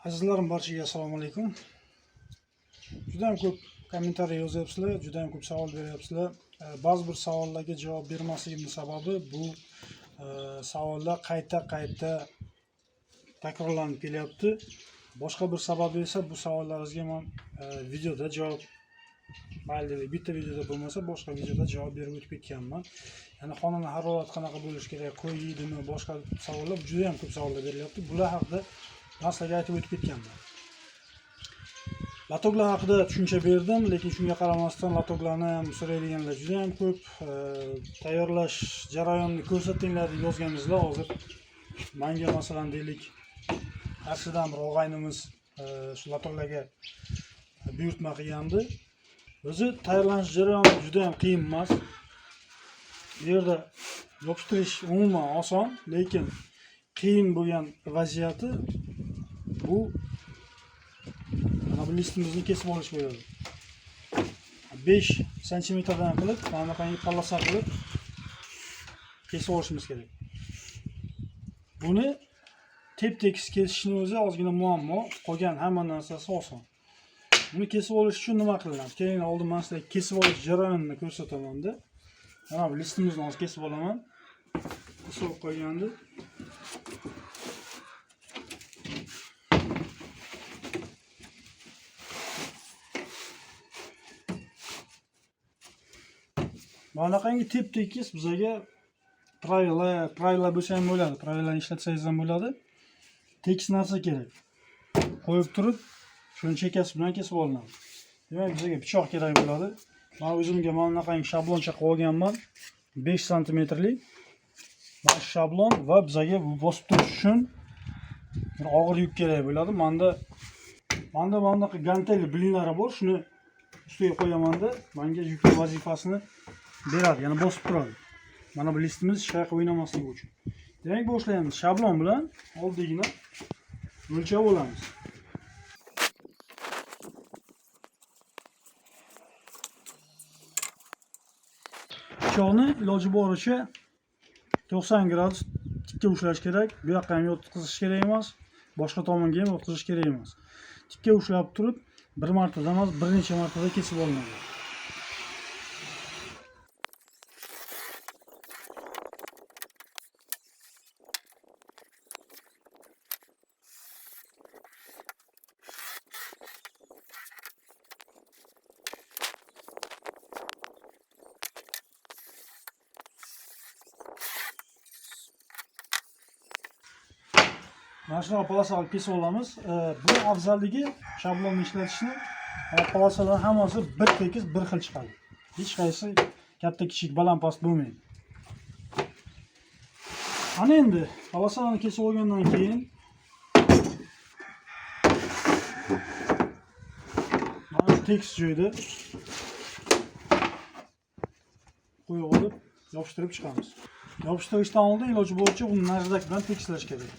Azizlarim, barchaga assalomu alaykum. Juda ham ko'p kommentariy yozyapsizlar, juda ham ko'p savol beryapsizlar. Ba'zi bir savollarga javob bermasligimning sababi bu savollar qayta-qayta takrorlanib kelyapti. Boshqa bir sababi esa bu savollaringizga men videoda javob, mayli deylik, bitta videoda bo'lmasa boshqa videoda javob berib o'tib ketganman. Ya'ni xonani harorati qanaqa bo'lishi kerak, qo'y yeydimi, boshqa savollar, juda ham ko'p savollar berilyapti. Bular haqida man sizlarga aytib o'tib ketganman. Latoklar haqida tushuncha berdim, lekin shunga qaramasdan latoklarni ham so'raydiganlar juda ham ko'p. Tayyorlash jarayonini ko'rsatinglar deb yozganingizlar. Hozir menga masalan deylik, Qarshidan bir og'aynimiz shu latoklarga buyurtma qilgandi. O'zi tayyorlanish jarayoni juda ham qiyin emas. Bu yerda yopishtirish umuman oson, lekin qiyin bo'lgan vaziyati bu mana bu listimizni kesib olish bo'ladi. 5 santimetrdan qilib, mana bunaqangi polоса qilib kesib olishimiz kerak. Buni tep-tekis kesishning o'zi ozgina muammo, qolgan hamma narsasi oson. Buni kesib olish uchun nima qilinadi? Keling, oldin men sizlarga kesib olish jarayonini ko'rsataman-da. Mana bu listimizni hozir kesib olaman. Kesib qo'ygandi. Mana bunaqangi tep-tekis bizaga pravila bo'lsa ham bo'ladi, pravilani ishlatsangiz ham bo'ladi. Tekis narsa kerak. Qo'yib turib, shuni chekkasi bilan kesib olinadi. Demak, bizga pichoq kerak bo'ladi. Men o'zimga mana bunaqangi shabloncha qilib olganman. 5 santimetrlik. Mana shu shablon va bizaga bu bosib turish uchun bir og'ir yuk kerak bo'ladi. Menda mana bunaqa gantel blinlari bor. Shuni ustiga qo'yamanda, menga yukni vazifasini beradi, ya'ni bosib turadi. Mana bu listimiz hech qayerga o'ynamasligi uchun. Demak, boshlaymiz. Shablon bilan oldingina o'lchab olamiz. Pichoqni iloji boricha 90 gradus tikka ushlash kerak. Bu yoqqa ham yotqizish kerak emas, boshqa tomonga ham yotqizish kerak emas. Tikka ushlab turib, bir martada emas, bir necha martada kesib olinadi. Mana shunaqa polоса qilib kesib olamiz. Bu afzalligi shablonni ishlatishni, polоsalar hammasi bir tekis, bir xil chiqadi. Hech qaysi katta kichik, baland past bo'lmaydi. Ana endi polоsalarni kesib olgandan keyin mana shu tekis joyda qo'yib olib yopishtirib chiqamiz. Yopishtirishdan oldin iloji boricha buni najdak bilan tekislash kerak.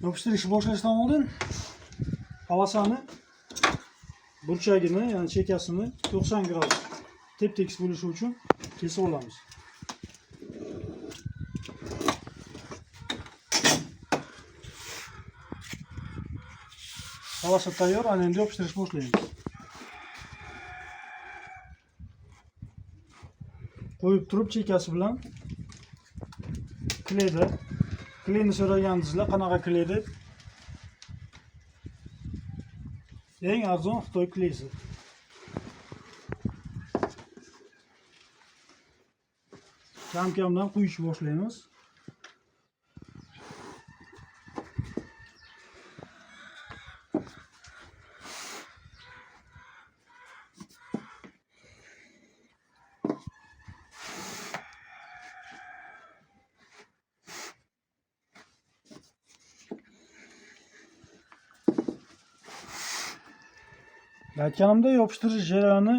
Yopishtirishni boshlashdan oldin polосani burchagini, ya'ni chekkasini 90 gradus tep-tekis bo'lishi uchun kesib olamiz. Polоса tayyor, ana endi yopishtirish boshlaymiz. Qo'yib turib chekkasi bilan kleyda, kleyni so'ragandingizlar, qanaqa kley deb. Eng arzon Xitoy kleysi. Kam-kamdan quyish boshlaymiz. Aytganimda yopishtirish jarayoni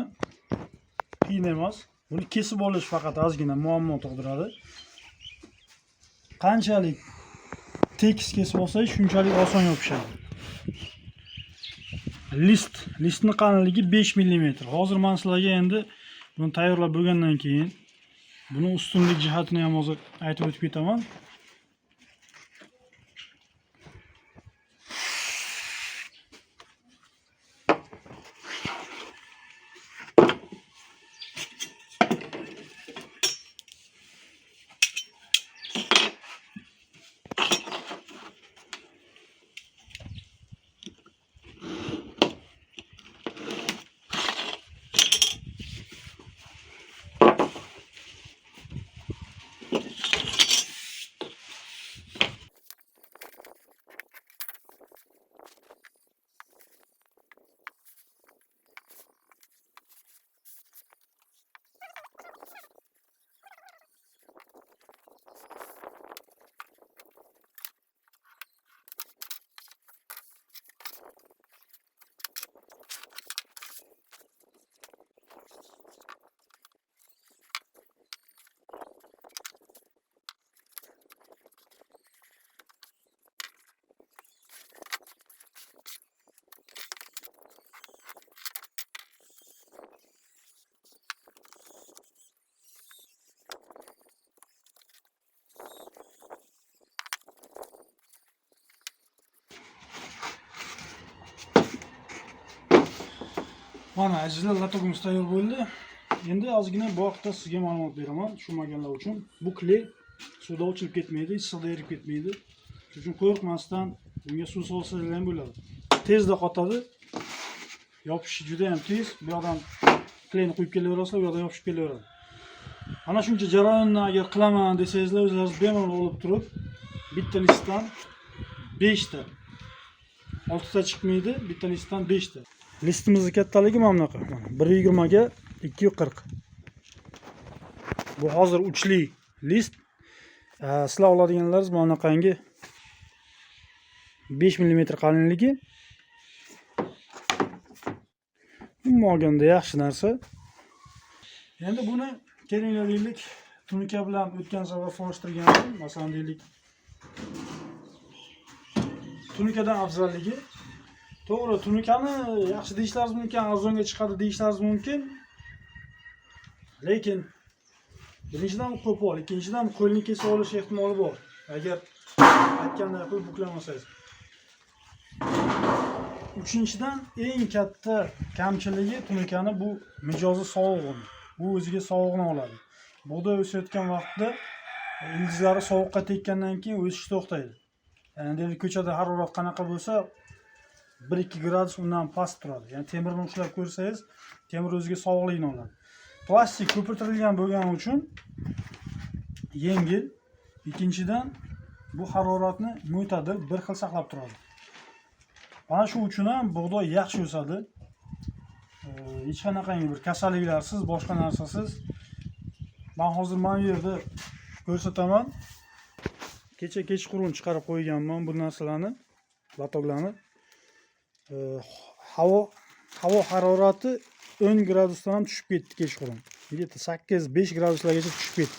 qiyin emas. Buni kesib olish faqat ozgina muammo tug'diradi. Qanchalik Tekis kesib olsangiz, shunchalik oson yopishadi. Listni qalinligi 5 mm. Hozir men sizlarga endi buni tayyorlab bo'lgandan keyin buni ustunlik jihatini ham hozir aytib o'tib ketaman. Mana azizlar, latogimiz tayyor bo'ldi. Endi ozgina bu haqda sizga ma'lumot beraman, tushunmaganlar uchun. Bu kley suvda ochilib ketmaydi, issiqda erib ketmaydi. Shuning uchun qo'rqmasdan bunga suv solsangiz ham bo'ladi. Tezda qotadi. Yopishishi juda ham tez. Bu yoqdan kleyni quyib kelaverasizlar, bu yoqdan yopishib kelaveradi. Ana shuncha jarayonni agar qilaman desangizlar, o'zlaringiz bemalol olib turib, bitta listdan 5 ta, 6 ta chiqmaydi, bitta listdan 5 ta. Listimizni kattaligi mana bunaqa. Mana 1.20 ga 2.40. Bu hozir uchli list. Sizlar oladiganlaringiz mana bunaqangi 5 mm qalinligi. Umuman olganda yaxshi narsa. Endi buni kelinglar deylik, tunuka bilan o'tgan safar solishtirgandim. Masalan deylik, tunukadan afzalligi. To'g'ri, tunukani yaxshi deyishlaringiz mumkin, arzonga chiqadi deyishlaringiz mumkin. Lekin birinchidan qo'pol, ikkinchidan qo'lni kesib olish ehtimoli bor. Agar aytganday qilib buklamasangiz. Uchinchidan eng katta kamchiligi tunukani bu mijozi sovug'ini. Bu o'ziga sovug'ini oladi. Bug'doy o'sayotgan vaqtda ildizlari sovuqqa tekkandan keyin o'sish to'xtaydi. Ya'ni deylik, ko'chada harorat qanaqa bo'lsa 1-2 gradus undan past turadi. Ya'ni temirni ushlab ko'rsangiz, temir o'ziga sovuqlikni oladi. Plastik ko'pirtirilgan bo'lgani uchun yengil. Ikkinchidan bu haroratni mo'tadil bir xil saqlab turadi. Mana shu uchun ham bug'doy yaxshi o'sadi. Hech qanaqangi bir kasalliklarsiz, boshqa narsasiz. Men hozir mana bu yerda ko'rsataman. Kecha kechqurun chiqarib qo'yganman bu narsalarni, latoklarni. Havo harorati 10 gradusdan ham tushib ketdi kechqurun. Где-то 8-5 graduslargacha tushib ketdi.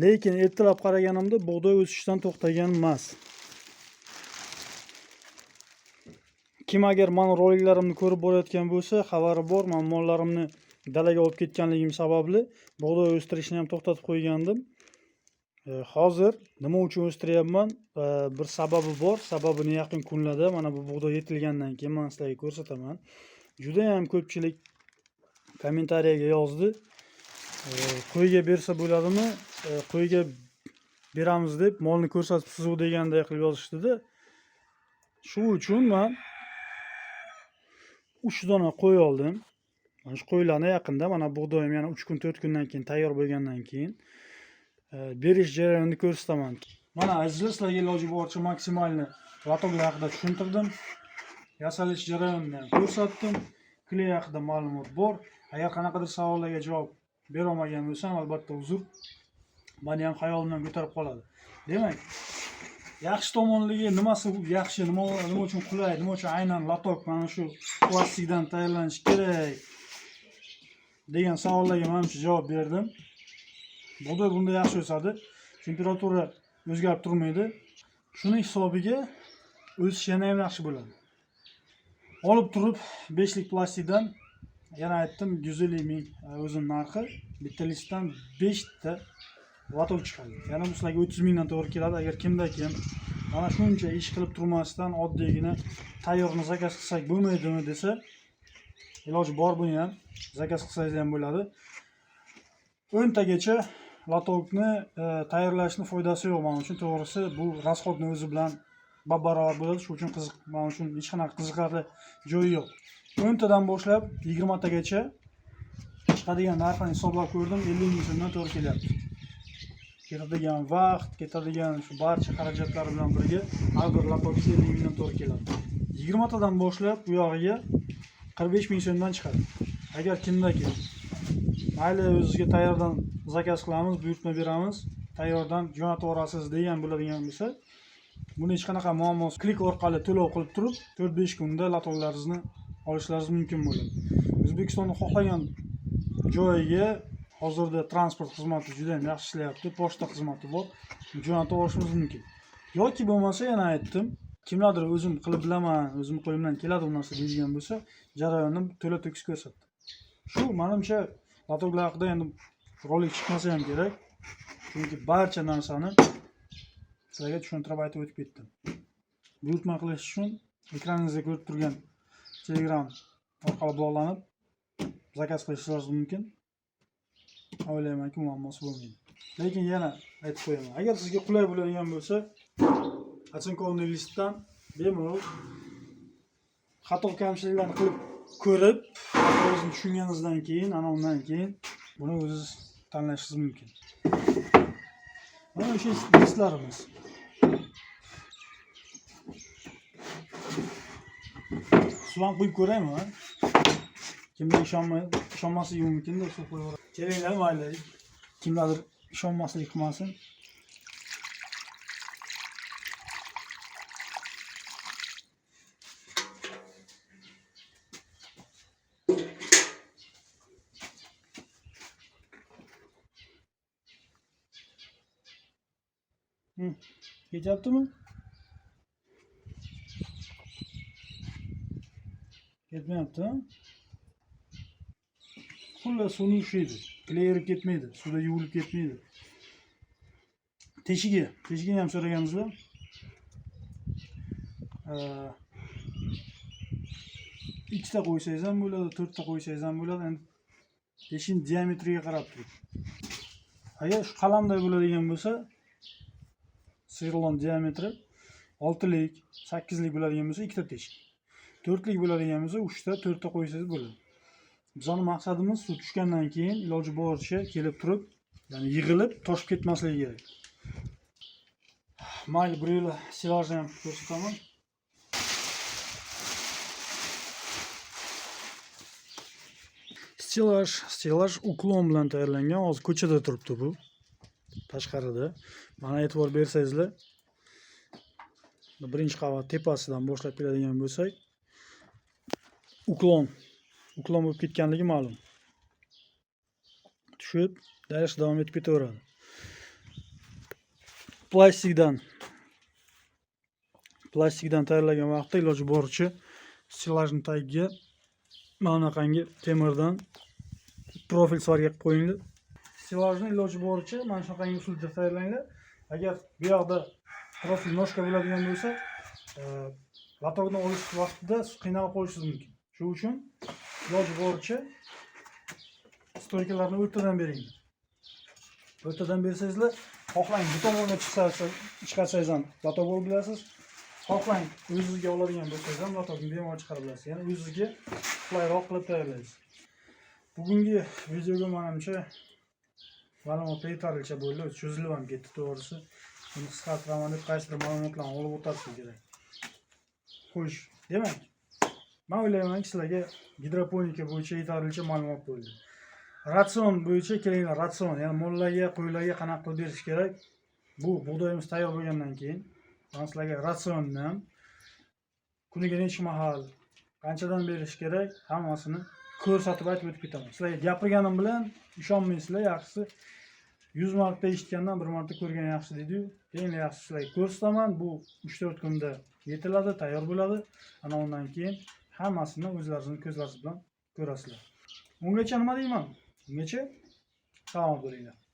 Lekin ertalab qaraganimda bug'doy o'sishdan to'xtagan emas. Kim agar meni roliklarimni ko'rib borayotgan bo'lsa, xabari bor, men mollarimni dalaga olib ketganligim sababli bug'doy o'stirishni ham to'xtatib qo'ygandim. Hozir nima uchun o'stiryapman? Bir sababi bor. Sababini yaqin kunlarda mana bu bug'doy yetilgandan keyin men sizlarga ko'rsataman. Juda ham ko'pchilik kommentariyaga yozdi. Qo'yga bersa bo'ladimi? Qo'yga beramiz deb molni ko'rsatib sizu deganday qilib yozishdida. Shu uchun men 3 dona qo'y oldim. Mana shu qo'ylarni yaqinda mana bug'doyim yana 3 kun 4 kundan keyin tayyor bo'lgandan keyin berish jarayonini ko'rsataman. Mana azizlar, sizlarga iloji boricha maksimalni latoklar haqida tushuntirdim. Yasalish jarayonini ham ko'rsatdim. Kley haqida ma'lumot bor. Agar qanaqadir savollarga javob bera olmagan bo'lsam, albatta uzr. Meni ham xayolimdan ko'tarib qoladi. Demak, yaxshi tomonligi nimasi yaxshi, nima uchun qulay, nima uchun aynan latok mana shu plastikdan tayyorlanishi kerak degan savollarga menimcha javob berdim. Bug'doy bunda yaxshi o'sadi. Temperatura o'zgarib turmaydi. Shuni hisobiga o'sish yana ham yaxshi bo'ladi. Olib turib 5lik plastikdan, yana aytdim, 150 ming o'zini narxi, bitta listdan 5 ta лоток chiqadi. Yana bu sizlarga 30 mingdan to'g'ri keladi. Agar kimda kim mana shuncha ish qilib turmasdan oddiygina tayyorni заказ qilsak bo'lmaydimi desa, iloji bor, buni ham заказ qilsangiz ham bo'ladi. 10 tagacha лоток ni tayyorlashni foydasi yo'q men uchun. To'g'risi, bu расход ni o'zi bilan bab-barobar bo'ladi. Shuning uchun qiziq, men uchun hech qanaqa qiziqarli joyi yo'q. 10 tadan boshlab 20 tagacha chiqadigan narxini hisoblab ko'rdim, 50 ming so'mdan to'g'ri kelyapti. Ketadigan vaqt, ketadigan shu barcha xarajatlar bilan birga har bir лоток 50 mingdan to'g'ri keladi. 20 tadan boshlab bu yog'iga 45 ming so'mdan chiqadi. Agar kimda kim mayli o'zizga tayyordan заказ qilamiz, buyurtma beramiz, tayyordan jo'natib yuborasiz degan bo'ladigan bo'lsa, buni hech qanaqa muammosi, klik orqali to'lov qilib turib, 4-5 kunda лоток laringizni olishlaringiz mumkin bo'ladi. O'zbekistonni xohlagan joyiga hozirda transport xizmati juda ham yaxshi ishlayapti, pochta xizmati bor, jo'natib olishimiz mumkin. Yoki bo'lmasa, yana aytdim, kimlardir o'zim qilib bilaman, o'zim qo'limdan keladi bu narsa deydigan bo'lsa, jarayonni to'la to'kis ko'rsatdim. Shu manimcha лоток lar haqida endi rolik chiqmasa ham kerak. Chunki barcha narsani sizlarga tushuntirib aytib o'tib ketdim. Buyurtma qilish uchun ekraningizda ko'rib turgan Telegram orqali bog'lanib заказ qilishingiz mumkin. O'ylaymanki, muammosi bo'lmaydi. Lekin yana aytib qo'yaman, agar sizga qulay bo'ladigan bo'lsa, оцинкованный listdan bemalol xato kamchiliklarni qilib ko'rib, o'zini tushunganingizdan keyin, ana undan keyin buni o'zingiz tanlashingiz mumkin. Mana o'sha listlarimiz. Suv ham quyib ko'raymi? Kimlar ishonmasligi mumkin-da, suv qo'yib. Kelinglar, mayli. Kimlardir ishonmaslik qilmasin. Ketyaptimi? Ketmayapti, ha? Xullas, suvni ushlaydi. Клей erib ketmaydi, suvda yuvilib ketmaydi. Teshigini ham so'raganimizda, ikkita qo'ysangiz ham bo'ladi, to'rtta qo'ysangiz ham bo'ladi. Endi teshikning diametriga qarab turib. Agar shu qalamday bo'ladigan bo'lsa, сверло diametri 6lik, 8lik bo'ladigan bo'lsa, ikkita teshik. 4lik bo'ladigan bo'lsa, 3ta, 4ta qo'ysangiz bo'ladi. Bizning maqsadimiz suv tushgandan keyin iloji boricha kelib turib, ya'ni yig'ilib, toshib ketmasligi kerak. Mayli, bir yo'la stellajni ham ko'rsataman. Stellaj уклон bilan tayyorlangan. Hozir ko'chada turibdi bu. Tashqarida. Mana e'tibor bersangizlar, birinchi qavat tepasidan boshlab keladigan bo'lsak, уклон bo'lib ketganligi ma'lum. Tushib, daraxt davom etib ketaveradi. Plastikdan tayyorlagan vaqtda iloji boricha stellajni tagiga mana bunaqangi temirdan profil svarga qilib qo'yinglar. Stellajni iloji boricha mana shunaqangi usulda tayyorlanglar. Agar bu yoqda profil ножка bo'ladigan bo'lsa, лоток ni olish vaqtida qiynalib qolishingiz mumkin. Shuning uchun iloji boricha стойка larni o'rtadan beringlar. O'rtadan bersangizlar, xohlang bu tomonga chiqarsangiz ham лоток olib bilasiz. Xohlang o'zingizga oladigan bo'lsangiz ham лоток ni bemalol chiqara bilasiz. Ya'ni o'zingizga qulayroq qilib tayyorlaysiz. Bugungi videoga menimcha ma'lumotlar yetarlicha bo'ldi, cho'zilib ham ketdi to'g'risi. Buni qisqartiraman deb qaysidir ma'lumotlarni olib o'tasiz kerak. Xo'sh, demak, men o'ylaymanki, sizlarga gidroponika bo'yicha yetarlicha ma'lumot bo'ldi. Ratsion bo'yicha kelinglar, ratsion, ya'ni mollarga, qo'ylarga qanaqa qilib berish kerak? Bu bug'doyimiz tayyor bo'lgandan keyin men sizlarga ratsionni ham kuniga necha mahal, qanchadan berish kerak, hammasini ko'rsatib aytib o'tib ketaman. Sizlarga gapirganim bilan ishonmaysizlar, yaxshisi 100 marta eshitgandan bir marta ko'rgan yaxshi deydiyu. Eng yaxshi sizlarga ko'rsataman. Bu 3-4 kunda yetiladi, tayyor bo'ladi. Ana undan keyin hammasini o'zlaringizni ko'zlaringiz bilan ko'rasizlar. Ungacha nima deyman? Ungacha salomat bo'linglar.